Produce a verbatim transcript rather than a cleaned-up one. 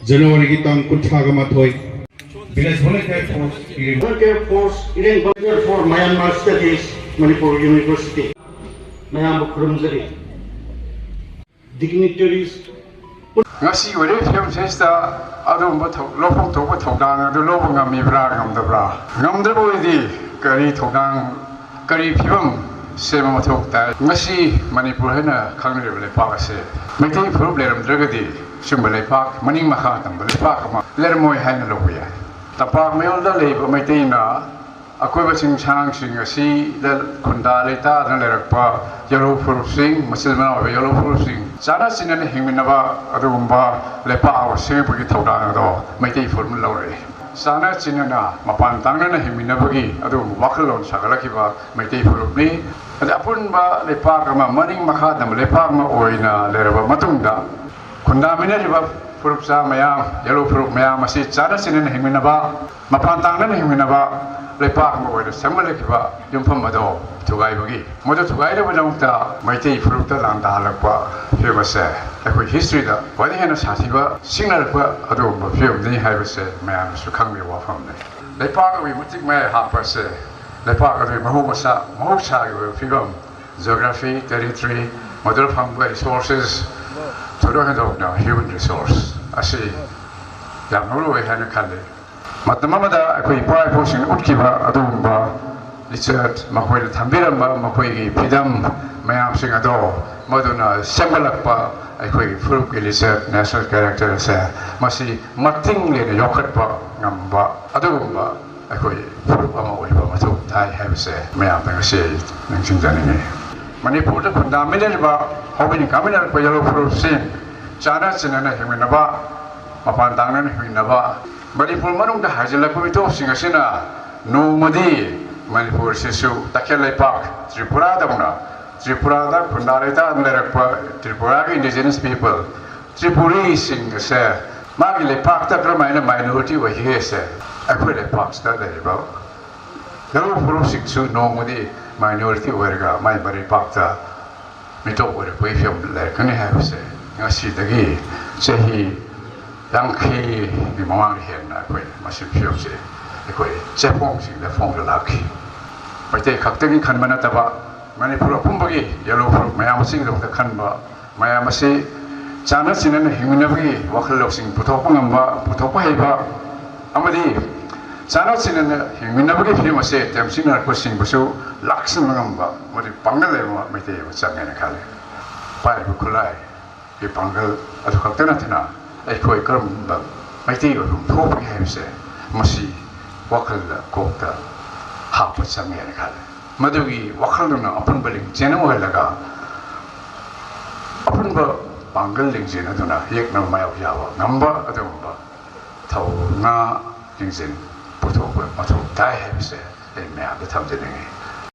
ꯖꯅꯋꯥꯔꯤꯒꯤ ꯇꯥꯡ ꯀꯨꯟꯊ꯭ꯔꯥꯒ ꯃꯥꯊꯣꯏ, Village Volunteer Force ꯏꯔꯦꯡꯕꯝ꯫ Volunteer Force ꯏꯔꯦꯡꯕꯝ for Myanmar Studies, Manipur University꯫ ꯃꯌꯥꯝꯕꯨ ꯈꯨꯔꯨꯝꯖꯔꯤ꯫ Dignitaries꯫ ꯉꯁꯤ ꯑꯣꯏꯔꯤꯕ ꯐꯤꯕꯝꯁꯤꯗ ꯑꯗꯨꯒꯨꯝꯕ ꯊꯧ-, ꯂꯧꯐꯝ ꯊꯣꯛꯄ ꯊꯧꯗꯥꯡ ꯑꯗꯨ ꯂꯧꯕ ꯉꯝꯃꯤꯕ꯭ꯔꯥ, ꯉꯝꯗꯕ꯭ꯔꯥ? ꯉꯝꯗ꯭ꯔꯕ ꯑꯣꯏꯔꯗꯤ ꯀꯔꯤ ꯊꯧꯗꯥꯡ, ꯀꯔꯤ ꯐꯤꯕꯝ ꯁꯦꯝꯕ ꯃꯊꯧ ꯇꯥꯏ? ꯉꯁꯤ ꯃꯅꯤꯄꯨꯔ ꯍꯥꯏꯅ ꯈꯪꯅꯔꯤꯕ ꯂꯩꯄꯥꯛ ꯑꯁꯦ ꯃꯩꯇꯩ ꯐꯨꯔꯨꯞ ꯂꯩꯔꯝꯗ꯭ꯔꯒꯗꯤ ꯁꯤꯒꯨꯝꯕ ꯂꯩꯄꯥꯛ ꯃꯅꯤꯡ ꯃꯈꯥ ꯇꯝꯕ ꯂꯩꯄꯥꯛ ꯑꯃ ꯂꯩꯔꯝꯃꯣꯏ ꯍꯥꯏꯅ ꯂꯧꯕ ꯌꯥꯏ꯫ ꯇꯝꯄꯥꯛ ꯃꯌꯣꯜꯗ ꯂꯩꯕ ꯃꯩꯇꯩꯅ ꯑꯀꯣꯏꯕ ꯆꯤꯡꯁꯥꯡꯁꯤꯡ ꯑꯁꯤꯗ ꯈꯨꯟꯗꯥ ꯂꯩꯇꯥꯗꯅ ꯂꯩꯔꯛꯄ ꯌꯦꯜꯍꯧ ꯐꯨꯔꯨꯞꯁꯤꯡ, ꯃꯆꯤꯟ ꯃꯅꯥꯎ ꯑꯣꯏꯕ ꯌꯦꯜꯍꯧ ꯐꯨꯔꯨꯞꯁꯤꯡ ꯆꯥꯟꯅ ꯆꯤꯟꯅꯅ ꯍꯤꯡꯃꯤꯟꯅꯕ ꯑꯗꯨꯒꯨꯝꯕ ꯂꯩꯄꯥꯛ ꯑꯃ ꯁꯦꯝꯕꯒꯤ ꯊꯧꯗꯥꯡ ꯑꯗꯣ ꯃꯩꯇꯩ ꯐꯨꯔꯨꯞꯅ ꯂꯧꯔꯛꯏ꯫ ꯆꯥꯟꯅ ꯆꯤꯟꯅꯅ ꯃꯄꯥꯟ ꯇꯥꯡꯅꯅ ꯍꯤꯡꯃꯤꯟꯅꯕꯒꯤ ꯑꯗꯨꯒꯨꯝꯕ ꯋꯥꯈꯜꯂꯣꯟ ꯁꯥꯒꯠꯂꯛꯈꯤꯕ ꯃꯩꯇꯩ ꯐꯨꯔꯨꯞꯅꯤ꯫ ꯑꯗ ꯑꯄꯨꯟꯕ ꯂꯩꯄꯥꯛ ꯑꯃ, ꯃꯅꯤꯡ ꯃꯈꯥ ꯇꯝꯕ ꯂꯩꯄꯥꯛ ꯑꯃ ꯑꯣꯏꯅ ꯂꯩꯔꯕ ꯃꯇꯨꯡꯗ, ꯈꯨꯟꯗꯥꯃꯤꯟꯅꯔꯤꯕ ꯐꯨꯔꯨꯞꯆꯥ ꯃꯌꯥꯝ, ꯌꯦꯜꯍꯧ ꯐꯨꯔꯨꯞ ꯃꯌꯥꯝ ꯑꯁꯤ ꯆꯥꯟꯅ ꯆꯤꯟꯅꯅ ꯍꯤꯡꯃꯤꯟꯅꯕ, ꯃꯄꯥꯟ ꯇꯥꯡꯅꯅ ꯍꯤꯡꯃꯤꯟꯅꯕ ꯂꯩꯄꯥꯛ ꯑꯃ ꯑꯣꯏꯅ ꯁꯦꯝꯒꯠꯂꯛꯈꯤꯕ ꯌꯨꯝꯐꯝ ꯑꯗꯣ ꯊꯨꯒꯥꯏꯕꯒꯤ, ꯃꯗꯨ ꯊꯨꯒꯥꯏꯅꯕꯒꯤꯗꯃꯛꯇ ꯃꯩꯇꯩ ꯐꯨꯔꯨꯞꯇ ꯂꯥꯟꯗꯥꯍꯜꯂꯛꯄ ꯐꯤꯕꯝ ꯑꯁꯦ ꯑꯩꯈꯣꯏ historyꯗ ꯈ꯭ꯋꯥꯏꯗꯒꯤ ꯍꯦꯟꯅ ꯁꯥꯊꯤꯕ ꯁꯤꯡꯅꯔꯛꯄ ꯑꯗꯨꯒꯨꯝꯕ ꯐꯤꯕꯝꯅꯤ ꯍꯥꯏꯕꯁꯦ ꯃꯌꯥꯝꯅꯁꯨ ꯈꯪꯕꯤꯕ ꯋꯥꯐꯝꯅꯤ꯫ ꯂꯩꯄꯥꯛ ꯑꯃꯒꯤ ꯃꯇꯤꯛ ꯃꯌꯥꯏ ꯍꯥꯞꯄ ꯑꯁꯦ ꯂꯩꯄꯥꯛ ꯑꯗꯨꯒꯤ ꯃꯍꯧ ꯃꯁꯥ, ꯃꯍꯧꯁꯥꯒꯤ ꯑꯣꯏꯕ ꯐꯤꯕꯝ, geography, territory, ꯃꯗꯨꯗ ꯐꯪꯕ resources, ꯊꯣꯏꯗꯣꯛ ꯍꯦꯟꯗꯣꯛꯅ human resource ꯑꯁꯤ ꯌꯥꯝ ꯃꯔꯨ ꯑꯣꯏ ꯍꯥꯏꯅ ꯈꯜꯂꯤ꯫ ꯃꯇꯝ ꯑꯃꯗ ꯑꯩꯈꯣꯏ ꯏꯄꯥ ꯏꯄꯨꯁꯤꯡꯅ ꯎꯠꯈꯤꯕ ꯑꯗꯨꯒꯨꯝꯕ ꯂꯤꯆꯠ, ꯃꯈꯣꯏꯅ ꯊꯝꯕꯤꯔꯝꯕ ꯃꯈꯣꯏꯒꯤ ꯐꯤꯗꯝ ꯃꯌꯥꯝꯁꯤꯡ ꯑꯗꯣ, ꯃꯗꯨꯅ ꯁꯦꯝꯒꯠꯂꯛꯄ ꯑꯩꯈꯣꯏꯒꯤ ꯐꯨꯔꯨꯞꯀꯤ ꯂꯤꯆꯠ, national character ꯑꯁꯦ, ꯃꯁꯤ ꯃꯇꯤꯡ ꯂꯦꯟꯅ ꯌꯣꯛꯈꯠꯄ ꯉꯝꯕ ꯑꯗꯨꯒꯨꯝꯕ ꯑꯩꯈꯣꯏ ꯐꯨꯔꯨꯞ ꯑꯃ ꯑꯣꯏꯕ ꯃꯊꯧ ꯇꯥꯏ ꯍꯥꯏꯕꯁꯦ ꯃꯌꯥꯝꯗ ꯉꯁꯤ ꯑꯩ ꯅꯤꯡꯁꯤꯡꯖꯅꯤꯡꯉꯤ꯫ ꯃꯅꯤꯄꯨꯔꯗ ꯈꯨꯟꯗꯥꯃꯤꯟꯅꯔꯤꯕ, ꯍꯧꯃꯤꯟ ꯀꯥꯃꯤꯟꯅꯔꯛꯄ ꯌꯦꯜꯍꯧ ꯐꯨꯔꯨꯞꯁꯤꯡ ꯆꯥꯟꯅ ꯆꯤꯟꯅꯅ ꯍꯤꯡꯃꯤꯟꯅꯕ, ꯃꯄꯥꯟ ꯇꯥꯡꯅꯅ ꯍꯤꯡꯃꯤꯟꯅꯕ, ꯃꯅꯤꯄꯨꯔ ꯃꯅꯨꯡꯗ ꯍꯥꯏꯖꯤꯜꯂꯛꯄ ꯃꯤꯇꯣꯞꯁꯤꯡ ꯑꯁꯤꯅ ꯅꯣꯡꯃꯗꯤ ꯃꯅꯤꯄꯨꯔꯁꯤꯁꯨ ꯇꯈꯦꯜ ꯂꯩꯄꯥꯛ ꯇ꯭ꯔꯤꯄꯨꯔꯥꯗꯧꯅ, ꯇ꯭ꯔꯤꯄꯨꯔꯥꯗ ꯈꯨꯟꯗꯥ ꯂꯩꯇꯥꯗꯅ ꯂꯩꯔꯛꯄ ꯇ꯭ꯔꯤꯄꯨꯔꯥꯒꯤ indigenous people, ꯇ꯭ꯔꯤꯄꯨꯔꯤꯁꯤꯡ ꯑꯁꯦ ꯃꯥꯒꯤ ꯂꯩꯄꯥꯛꯇ ꯀꯔꯝꯍꯥꯏꯅ minority ꯑꯣꯏꯈꯤꯒꯦꯁꯦ ꯑꯩꯈꯣꯏ ꯂꯩꯄꯥꯛꯁꯤꯗ ꯂꯩꯔꯤꯕ ꯌꯦꯜꯍꯧ ꯐꯨꯔꯨꯞꯁꯤꯡꯁꯨ ꯅꯣꯡꯃꯗꯤ minority ꯑꯣꯏꯔꯒ ꯃꯥꯏ ꯃꯔꯩꯄꯥꯛꯇ ꯃꯤꯇꯣꯞ ꯑꯣꯏꯔꯛꯄꯒꯤ ꯐꯤꯕꯝ ꯂꯩꯔꯛꯀꯅꯤ ꯍꯥꯏꯕꯁꯦ ꯉꯁꯤꯗꯒꯤ ꯆꯍꯤ ꯌꯥꯡꯈꯩꯒꯤ ꯃꯃꯥꯡꯗ ꯍꯦꯟꯅ ꯑꯩꯈꯣꯏ ꯃꯁꯤ ꯐꯤꯕꯝꯁꯦ ꯑꯩꯈꯣꯏ ꯆꯦꯐꯣꯡꯁꯤꯡꯗ ꯐꯣꯡꯗꯨꯅ ꯂꯥꯛꯈꯤ꯫ ꯃꯩꯇꯩ ꯈꯛꯇꯒꯤ ꯈꯟꯕ ꯅꯠꯇꯕ, ꯃꯅꯤꯄꯨꯔ ꯑꯄꯨꯝꯕꯒꯤ, ꯌꯦꯜꯂꯣ ꯐꯨꯔꯨꯞ ꯃꯌꯥꯝ ꯑꯁꯤꯒꯤꯗꯃꯛꯇ ꯈꯟꯕ, ꯃꯌꯥꯝ ꯑꯁꯤ ꯆꯥꯟꯅ ꯆꯤꯟꯅꯅ ꯍꯤꯡꯃꯤꯟꯅꯕꯒꯤ ꯋꯥꯈꯜ ꯂꯧꯁꯤꯡ ꯄꯨꯊꯣꯛꯄ ꯉꯝꯕ, ꯄꯨꯊꯣꯛꯄ ꯍꯩꯕ ꯑꯃꯗꯤ ꯆꯥꯟꯅ ꯆꯤꯟꯅꯅ ꯍꯤꯡꯃꯤꯟꯅꯕꯒꯤ ꯐꯤꯕꯝ ꯑꯁꯤ ꯇꯦꯝꯁꯤꯡꯅꯔꯛꯄꯁꯤꯡꯕꯨꯁꯨ ꯂꯥꯛꯁꯤꯟꯕ ꯉꯝꯕ, ꯃꯗꯨ ꯄꯥꯡꯒꯜ ꯂꯩꯕ ꯃꯩꯇꯩ ꯑꯃ ꯆꯪꯉꯦꯅ ꯈꯜꯂꯤ꯫ ꯄꯥꯏꯔꯤꯕ ꯈꯨꯠꯂꯥꯏ ꯒꯤ ꯄꯥꯡꯒꯜ ꯑꯗꯨ ꯈꯛꯇ ꯅꯠꯇꯅ, ꯑꯩꯈꯣꯏ ꯀꯔꯝꯕ ꯃꯩꯇꯩ ꯑꯣꯏꯐꯝ ꯊꯣꯛꯄꯒꯦ ꯍꯥꯏꯕꯁꯦ ꯃꯁꯤ ꯋꯥꯈꯜꯗ, ꯀꯣꯛꯇ ꯍꯥꯞꯄ ꯆꯪꯉꯦꯅ ꯈꯜꯂꯦ꯫ ꯃꯗꯨꯒꯤ ꯋꯥꯈꯜꯗꯨꯅ ꯑꯄꯨꯟꯕ ꯂꯤꯡꯖꯦꯜ ꯑꯃ ꯑꯣꯏꯍꯜꯂꯒ, ꯑꯄꯨꯟꯕ ꯄꯥꯡꯒꯜ ꯂꯤꯡꯖꯦꯜ ꯑꯗꯨꯅ ꯌꯦꯛꯅꯕ ꯃꯥꯌꯣꯛ ꯌꯥꯕ ꯉꯝꯕ ꯑꯗꯨꯒꯨꯝꯕ ꯊꯧꯅꯥ ꯂꯤꯡꯖꯦꯜ ꯄꯨꯊꯣꯛꯄ ꯃꯊꯧ ꯇꯥꯏ ꯍꯥꯏꯕꯁꯦ ꯑꯩ ꯃꯌꯥꯝꯗ ꯊꯝꯖꯅꯤꯡꯉꯤ꯫